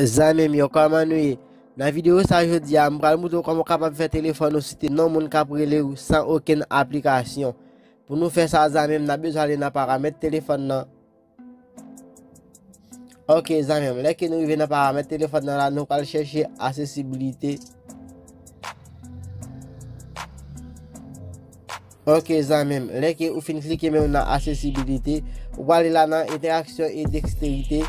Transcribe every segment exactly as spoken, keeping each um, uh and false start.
Zanmi m yo, kòman nou ye? Nan videyo sa jodi a, m pral moutre w kòman w kapab fè telefòn ou site non moun k ap rele w san okenn aplikasyon. Pou nou fè sa, zanmi m, n ap bezwen ale nan paramèt telefòn nan. Ok, zanmi m, lè ke nou rive nan paramèt telefòn nan la, nou pral chèche aksesibilite. Ok, zanmi m, lè ke ou fin klike men w nan aksesibilite, ou prale la nan entèraksyon e deksterite.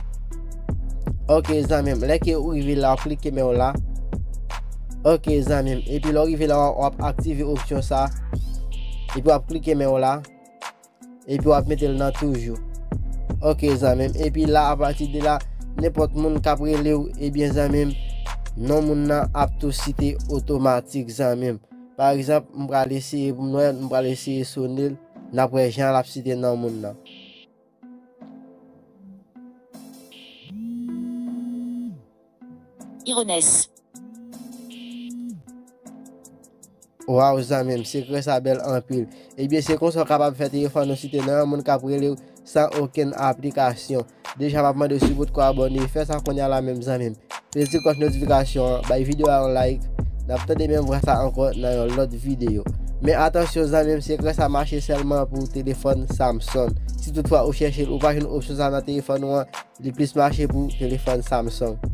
Ok, zanmi m, lè ke ou rive la, w ap klike men w la. Ok, zanmi m, epi lè w rive la, w ap aktive opsyon sa. Epi w ap klike men w la. Epi w ap mete l nan toujou. Ok, zanmi m, epi la, apati de la, nenpòt moun k ap rele w, ebyen, zanmi m, non moun nan ap tou site otomatik, zanmi m. Pa egzanp, m pral eseye pou m wè, m pral eseye sone l, n ap wè jan l ap site non moun nan. Irones. Waw, zanmi m, sekrè sa bèl anpil. Ebyen, se konsa w kapab fè telefòn ou site non yon moun k ap rele w san okenn aplikasyon. Deja, m ap mande w si w potko abòne, fè sa kounye a la menm, zanmi m. Peze ti klòch notifikasyon an, bay videyo a yon like. N ap tande menm vwa sa ankò nan yon lòt videyo. Men atansyon, zanmi m, sekrè sa mache sèlman pou telefòn Samsung. Si toutfwa ou chèche l, ou pa jwenn opsyon sa nan telefòn ou an, li plis mache pou telefòn Samsung.